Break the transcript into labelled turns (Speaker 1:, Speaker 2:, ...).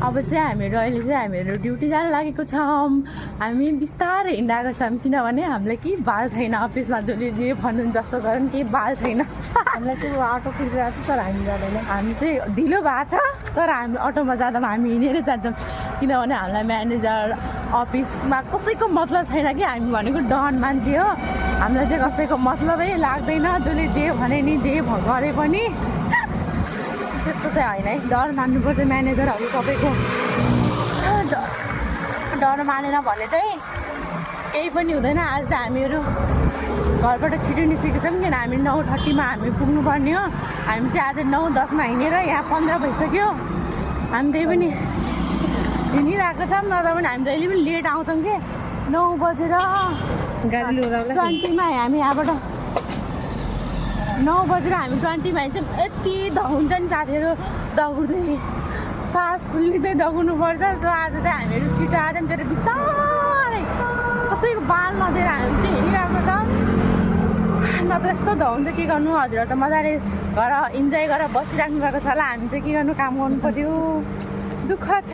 Speaker 1: अब चाहिँ हामीहरू ड्युटी जान लागेको छौँ। हामी बिस्तारै हिँडिरहेको छौँ किनभने हामीलाई केही बाल छैन। अफिसमा जसले जे भन्नु जस्तो गरौँ केही बाल छैन।
Speaker 2: हामीलाई चाहिँ अटो कुदिरहेको छ तर हामी जाँदैन।
Speaker 1: हामी चाहिँ ढिलो भएको छ तर हामी अटोमा जाँदा हामी हिँडेरै जान्छौँ किनभने हामीलाई म्यानेजर अफिसमा कसैको मतलब छैन कि हामी भनेको डन मान्छे हो। हामीलाई चाहिँ कसैको मतलबै लाग्दैन। जसले जे भने नि जे गरे पनि त्यस्तो चाहिँ होइन है। डर मान्नुपर्छ म्यानेजरहरू सबैको। डर मानेन भने चाहिँ केही पनि हुँदैन। आज चाहिँ हामीहरू घरबाट छिटो निस्केको छौँ किन हामी 9:30मा हामी पुग्नुपर्ने हो। हामी चाहिँ आज 9:10मा हिँडेर यहाँ 15 भइसक्यो। हामी त्यही पनि हिँडिरहेको छौँ नत्र पनि हामी जहिले पनि लेट आउँछौँ कि 9 बजेर
Speaker 2: गाडी लिएर
Speaker 1: 20मा हामी यहाँबाट 9 बजेर हामी 20मा हिँड्छौँ। यति दौड्छ नि साथीहरू दौड्दै सास फुल्लिँदै दौड्नुपर्छ। जस्तो आज चाहिँ हामीहरू छिटो आएर तर बिस्तारै कसैको बाल नदिएर हामी चाहिँ हिँडिरहेको छौँ। नत्र यस्तो धाउन्छ के गर्नु। हजुर त मजाले घर इन्जोय गरेर बसिराख्नु भएको छ होला। हामी चाहिँ के गर्नु काम गर्नु पर्यो। दुःख छ।